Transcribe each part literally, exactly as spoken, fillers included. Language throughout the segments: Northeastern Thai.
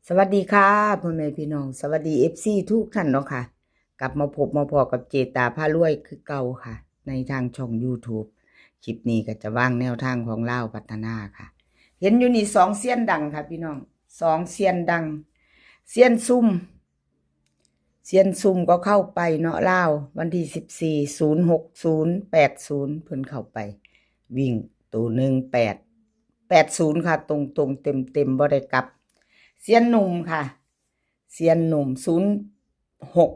สวัสดีค่ะพ่อแม่พี่น้อง สวัสดี เอฟซี ทุกท่านเนาะค่ะ กลับมาพบมาพ้อกับเจตาพารวยคือเก่าค่ะ ในทางช่อง YouTube คลิปนี้ก็จะวางแนวทางของลาวพัฒนาค่ะ เห็นอยู่นี่สองเซียนดังค่ะพี่น้อง สองเซียนดัง เซียนซุ่ม เซียนซุ่มก็เข้าไปเนาะลาว วันที่สิบสี่ ศูนย์หก ศูนย์แปด ศูนย์ เพิ่นเข้าไป วิ่งตัวหนึ่งแปด แปด ศูนย์ ค่ะ ตรงๆ เต็มๆ บ่ได้กลับ เซียนหนุ่มค่ะ เซียนหนุ่ม ศูนย์หก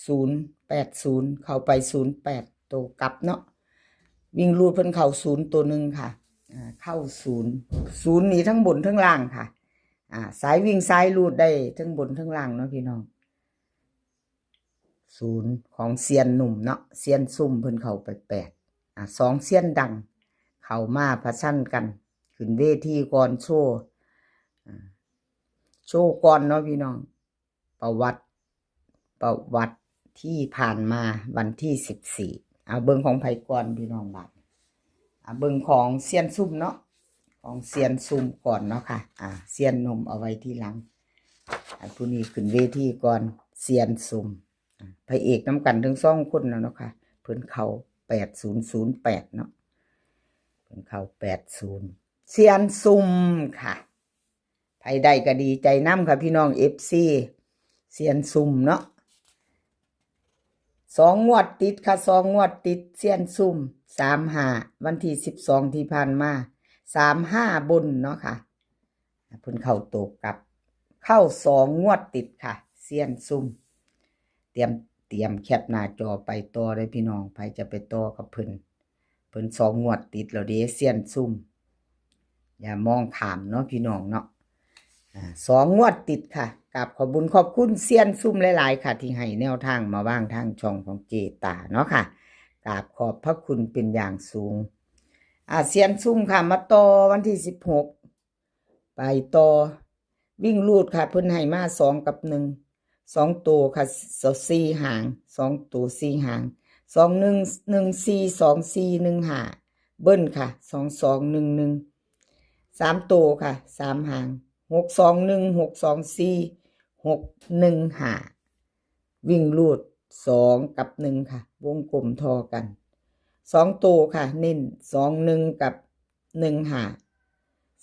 ศูนย์แปด ศูนย์ เข้าไป ศูนย์แปด ตัวกลับเนาะ วิ่งรูดเพิ่นเข้าศูนย์ตัวหนึ่งค่ะ อ่า เข้าศูนย์ ศูนย์นี่ทั้งบนทั้งล่างค่ะ อ่า สายวิ่งสายรูดได้ทั้งบนทั้งล่างเนาะพี่น้อง ศูนย์ของเซียนหนุ่มเนาะ เซียนซุ่มเพิ่นเข้าไปแปด อ่า สองเซียนดัง เข้ามาประชันกัน ขึ้นเวทีก่อนโชว์ อ่า โชว์ก่อนเนาะพี่น้อง ประวัติ ประวัติที่ผ่านมาวันที่สิบสี่ เอาเบิ่งของไผก่อนพี่น้องบัด เอาเบิ่งของเซียนซุ่มเนาะ ของเซียนซุ่มก่อนเนาะค่ะ อ่า เซียนหนุ่มเอาไว้ทีหลัง อ่า ผู้นี้ขึ้นเวทีก่อน เซียนซุ่ม อ่า พระเอกนำกันทั้งสองคนแล้วเนาะค่ะ เพิ่นเข้า แปดศูนย์ศูนย์แปด เนาะ เพิ่นเข้า แปดศูนย์ เซียนซุ่มค่ะ ไผได้ก็ดีใจนำค่ะพี่น้อง เอฟซี เซียนซุ่มเนาะ สองงวดติดค่ะ สองงวดติด เซียนซุ่ม สามห้า วันที่สิบสอง ที่ผ่านมา สามห้า บนเนาะค่ะ เพิ่นเข้าตัวกลับ เข้าสองงวดติดค่ะ เซียนซุ่ม เตรียม เตรียมแคปหน้าจอไปต่อเลยพี่น้อง ไผจะไปต่อกับเพิ่น เพิ่นสองงวดติดแล้วเด้ เซียนซุ่ม อย่ามองข้ามเนาะพี่น้องเนาะ อ่า สองงวดติดค่ะ กราบขอบบุญขอบคุณเซียนซุ่มหลายๆ ค่ะ ที่ให้แนวทางมาวางทางช่องของเจตาเนาะค่ะ กราบขอบพระคุณเป็นอย่างสูง อ่า เซียนซุ่มค่ะ มาต่อวันที่สิบหก ไปต่อ วิ่งรูดค่ะ เพิ่นให้มาสองกับหนึ่ง สองตัวค่ะ ส- สี่หาง สองตัวสี่หาง สองหนึ่ง หนึ่งสี่ สองสี่ หนึ่งห้า เบิ้ลค่ะ สองสอง หนึ่งหนึ่ง สามตัวค่ะ สามหาง หกสองหนึ่ง หกสองสี่ หกหนึ่งห้า วิ่งรูด สองกับหนึ่งค่ะ วงกลมทอกัน สองตัวค่ะ เน้น สองหนึ่ง กับ หนึ่งห้า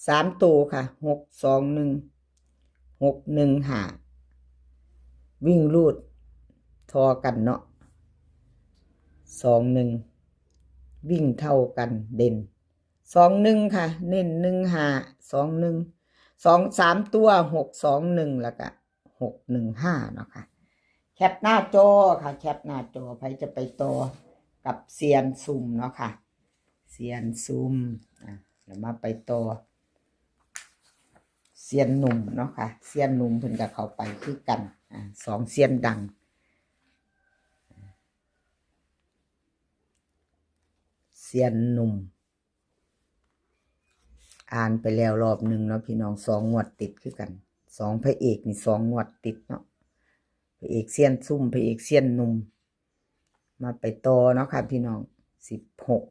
สามตัวค่ะ หกสองหนึ่ง หกหนึ่งห้า วิ่งรูดทอกันเนาะ สองหนึ่ง วิ่งเท่ากันเด่น สองหนึ่งค่ะ เน้น หนึ่งห้า สองหนึ่ง สอง สามตัว หกสองหนึ่ง แล้วก็ หกหนึ่งห้า เนาะค่ะ แคปหน้าจอค่ะ แคปหน้าจอ ไผจะไปต่อกับเซียนซุ่มเนาะค่ะ เซียนซุ่ม อ่ะ เดี๋ยวมาไปต่อ เซียนหนุ่มเนาะค่ะ เซียนหนุ่มเพิ่นก็เข้าไปคือกัน อ่ะ สองเซียนดัง เซียนหนุ่ม อ่านไปแล้วรอบหนึ่งเนาะพี่น้อง สองงวดติดคือกัน สองพระเอกนี่สองงวดติดเนาะ พระเอกเซียนซุ่ม พระเอกเซียนหนุ่ม มาไปต่อเนาะค่ะพี่น้อง สิบหก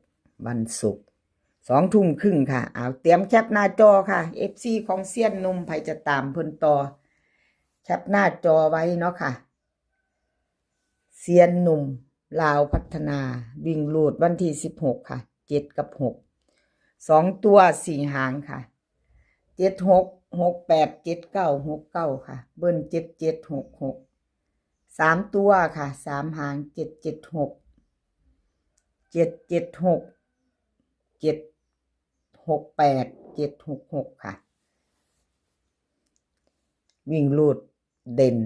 วันศุกร์ สองทุ่มครึ่งค่ะ เอาเตรียมแคปหน้าจอค่ะ เอฟซี ของเซียนหนุ่ม ไผจะตามเพิ่นต่อ แคปหน้าจอไว้เนาะค่ะ เซียนหนุ่มลาวพัฒนา วิ่งรูดวันที่สิบหกค่ะ เจ็ดกับหก สองตัวสี่หางค่ะ เจ็ดหก หกแปด เจ็ดเก้า หกเก้า ค่ะ เบิ้ล เจ็ดเจ็ด หกหก สามตัวค่ะ สามหาง เจ็ดเจ็ดหก เจ็ดเจ็ดหก เจ็ดหกแปด เจ็ดหกหก ค่ะ วิ่งรูดเด่น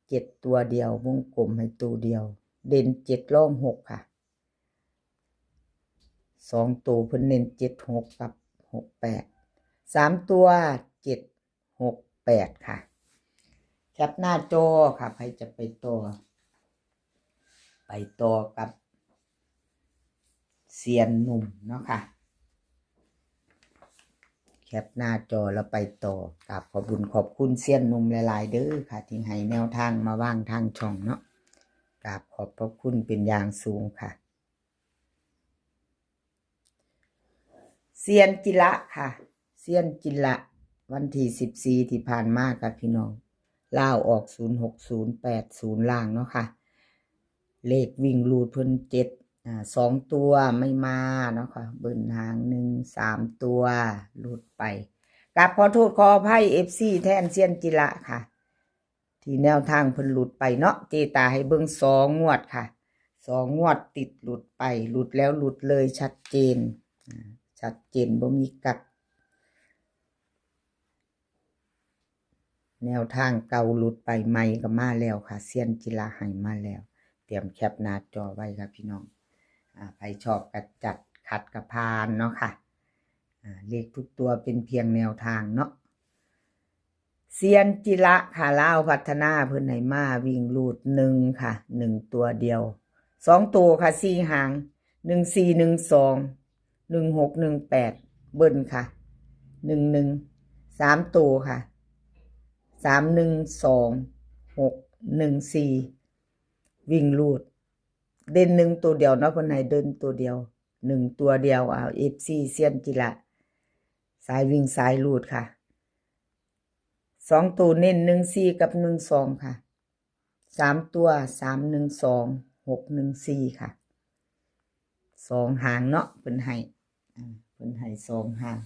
เจ็ดตัวเดียว วงกลมให้ตัวเดียว เด่นเจ็ด รองหกค่ะ สองตัวเพิ่นเน้นเจ็ดหกกับหกแปด สามตัวเจ็ดหกแปดค่ะ แคปหน้าจอค่ะ ไผจะไปต่อ ไปต่อกับเซียนหนุ่มเนาะค่ะ แคปหน้าจอแล้วไปต่อ กราบขอบบุญขอบคุณเซียนหนุ่มหลายๆ เด้อค่ะ ที่ให้แนวทางมาวางทางช่องเนาะ กราบขอบพระคุณเป็นอย่างสูงค่ะ เซียนจิระค่ะ เซียนจิระ วันที่สิบสี่ที่ผ่านมาค่ะพี่น้อง ลาวออกศูนย์หกศูนย์แปดศูนย์ล่างเนาะค่ะ เลขวิ่งรูดเพิ่นเจ็ด อ่า สองตัวไม่มาเนาะค่ะ เบิ้ลหางหนึ่ง สามตัว หลุดไป กราบขอโทษขออภัย เอฟซี แทนเซียนจิระค่ะ ที่แนวทางเพิ่นหลุดไปเนาะ เจตาให้เบิ่งสองงวดค่ะ สองงวดติดหลุดไป หลุดแล้วหลุดเลยชัดเจน อ่า ชัดเจนบ่มีกัก แนวทางเก่าหลุดไป ใหม่ก็มาแล้วค่ะ เซียนจิระให้มาแล้ว เตรียมแคปหน้าจอไว้ค่ะพี่น้อง อ่า ใครชอบก็จัด ขัดก็ผ่านเนาะค่ะ อ่า เลขทุกตัวเป็นเพียงแนวทางเนาะ เซียนจิระค่ะ ลาวพัฒนา เพิ่นให้มาวิ่งรูดหนึ่งค่ะ หนึ่งตัวเดียว สองตัวค่ะ สี่หาง หนึ่งสี่ หนึ่งสอง หนึ่งหก หนึ่งแปด เบิ้ลค่ะ หนึ่งหนึ่ง สามตัวค่ะ สามหนึ่ง สองหก หนึ่งสี่ วิ่งรูด เด่นหนึ่งตัวเดียวเนาะ เพิ่นให้เด่นตัวเดียว หนึ่งตัวเดียว เอา เอฟซี เซียนจิระ สายวิ่งสายรูดค่ะ สองตัวเน้น หนึ่งสี่ กับ หนึ่งสอง ค่ะ สามตัว สามหนึ่งสอง หกหนึ่งสี่ ค่ะ สองหางเนาะ เพิ่นให้ อ่า เพิ่นให้สองหาง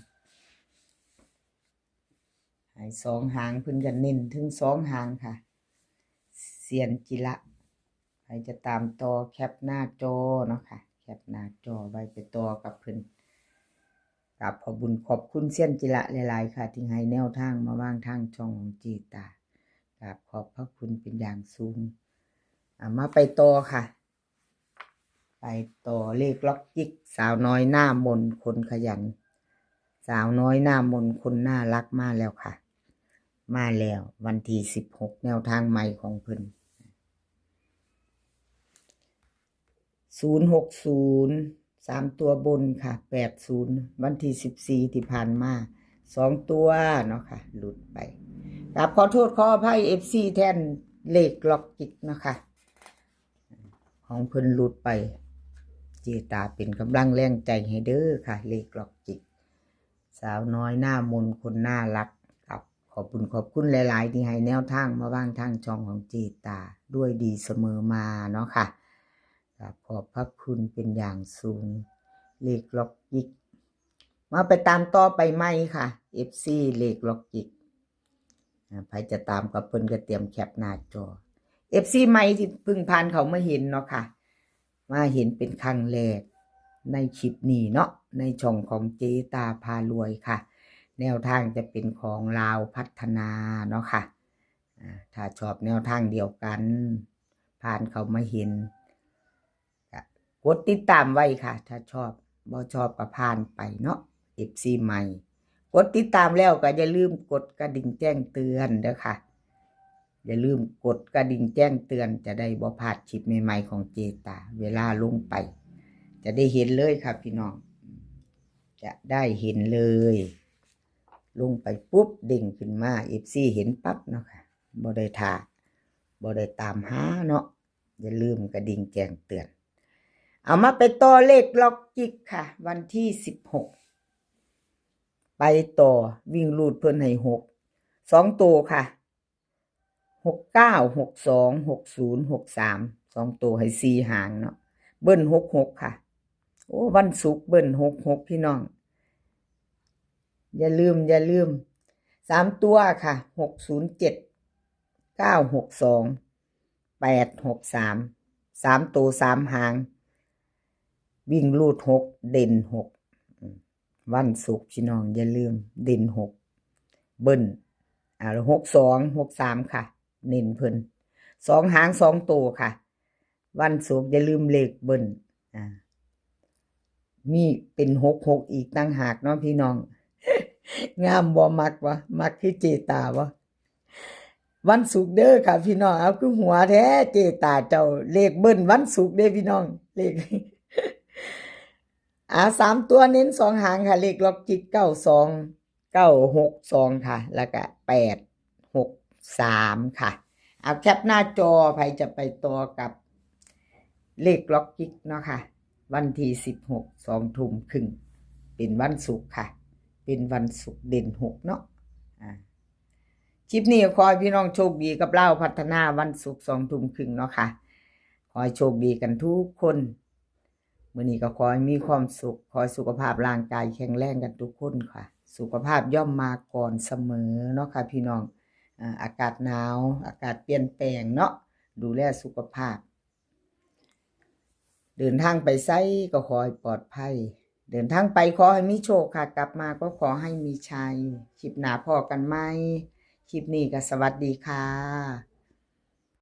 ให้สองหาง เพิ่นก็เน้นถึงสองหางค่ะ เซียนจิระ ใครจะตามต่อแคปหน้าจอเนาะค่ะ แคปหน้าจอไว้ไปต่อกับเพิ่น กราบขอบบุญขอบคุณเซียนจิระหลายๆค่ะ ที่ให้แนวทางมาวางทางช่องของเจตา กราบขอบพระคุณเป็นอย่างสูง อ่ะ มาไปต่อค่ะ ไปต่อเลขล็อกจิก สาวน้อยหน้ามนคนขยัน สาวน้อยหน้ามนคนน่ารักมาแล้วค่ะ มาแล้ว วันที่สิบหก แนวทางใหม่ของเพิ่น ศูนย์หกศูนย์ สามตัวบนค่ะ แปดศูนย์ วันที่สิบสี่ที่ผ่านมา สองตัวเนาะค่ะ หลุดไป กราบขอโทษขออภัย เอฟซี แทนเลขล็อกจิกเนาะค่ะ ของเพิ่นหลุดไป เจตาเป็นกำลังแรงใจให้เด้อค่ะ เลขล็อกจิก สาวน้อยหน้ามนคนน่ารัก ครับ ขอบคุณขอบคุณหลายๆ ที่ให้แนวทางมาวางทางช่องของเจตา ด้วยดีเสมอมาเนาะค่ะ ครับ ขอบพระคุณเป็นอย่างสูง เลขล็อกจิก มาไปตามต่อไปใหม่ค่ะ เอฟซี เลขล็อกจิก อ่า ใครจะตามกับเพิ่นก็เตรียมแคปหน้าจอ เอฟซี ใหม่ที่เพิ่งผ่านเข้ามาเห็นเนาะค่ะ มาเห็นเป็นครั้งแรกในคลิปนี้เนาะ ในช่องของเจตาพารวยค่ะ แนวทางจะเป็นของลาวพัฒนาเนาะค่ะ อ่า ถ้าชอบแนวทางเดียวกัน ผ่านเข้ามาเห็น ก็กดติดตามไว้ค่ะ ถ้าชอบ บ่ชอบก็ผ่านไปเนาะ เอฟซี ใหม่ กดติดตามแล้วก็อย่าลืมกดกระดิ่งแจ้งเตือนเด้อค่ะ อย่าลืมกดกระดิ่งแจ้งเตือน จะได้บ่พลาดคลิปใหม่ๆของเจตา เวลาลงไป จะได้เห็นเลยค่ะพี่น้อง จะได้เห็นเลย ลงไปปุ๊บเด้งขึ้นมา เอฟซี เห็นปั๊บเนาะค่ะ บ่ได้ท่า บ่ได้ตามหาเนาะ อย่าลืมกระดิ่งแจ้งเตือน เอามาไปต่อเลขล็อกจิกค่ะ วันที่สิบหก ไปต่อ วิ่งรูดเพิ่นให้หก สองตัวค่ะ หกเก้า หกสอง หกศูนย์ หกสาม สองตัวให้สี่หางเนาะ เบิ้ลหกหกค่ะ โอ้ วันศุกร์เบิ้ลหกหกพี่น้อง อย่าลืม อย่าลืม สามตัวค่ะ หกศูนย์เจ็ด เก้าหกสอง แปดหกสาม สามตัวสามหาง วิ่งรูดหก เด่นหก อืม วันศุกร์พี่น้องอย่าลืม เด่นหก เบิ้ล อ่า หกสอง หกสาม ค่ะ เน้นเพิ่น สองหางสองตัวค่ะ วันศุกร์อย่าลืมเลขเบิ้ล อ่า มีเป็นหกหกอีกต่างหากเนาะพี่น้อง งามบ่ มักบ่ มักคือเจตาบ่ วันศุกร์เด้อค่ะพี่น้อง เอาคือหัวแท้เจตาเจ้า เลขเบิ้ลวันศุกร์เด้อพี่น้อง เลข อ่า สามตัวเน้นสองหางค่ะ เลขล็อกจิก เก้าสอง เก้าหกสอง ค่ะ แล้วก็ แปดหกสาม ค่ะ เอาแคปหน้าจอ ใครจะไปต่อกับเลขล็อกจิกเนาะค่ะ วันที่สิบหก สองทุ่มครึ่ง เป็นวันศุกร์ค่ะ เป็นวันศุกร์เด่นหกเนาะ อ่า คลิปนี้ขอให้พี่น้องโชคดีกับลาวพัฒนาวันศุกร์สองทุ่มครึ่งเนาะค่ะ ขอให้โชคดีกันทุกคน มื้อนี้ก็ขอให้มีความสุข ขอให้สุขภาพร่างกายแข็งแรงกันทุกคนค่ะ สุขภาพย่อมมาก่อนเสมอเนาะค่ะพี่น้อง อ่า อากาศหนาว อากาศเปลี่ยนแปลงเนาะ ดูแลสุขภาพ เดินทางไปไสก็ขอให้ปลอดภัย เดินทางไปขอให้มีโชคค่ะ กลับมาก็ขอให้มีชัย คลิปหน้าพ้อกันใหม่ คลิปนี้ก็สวัสดีค่ะ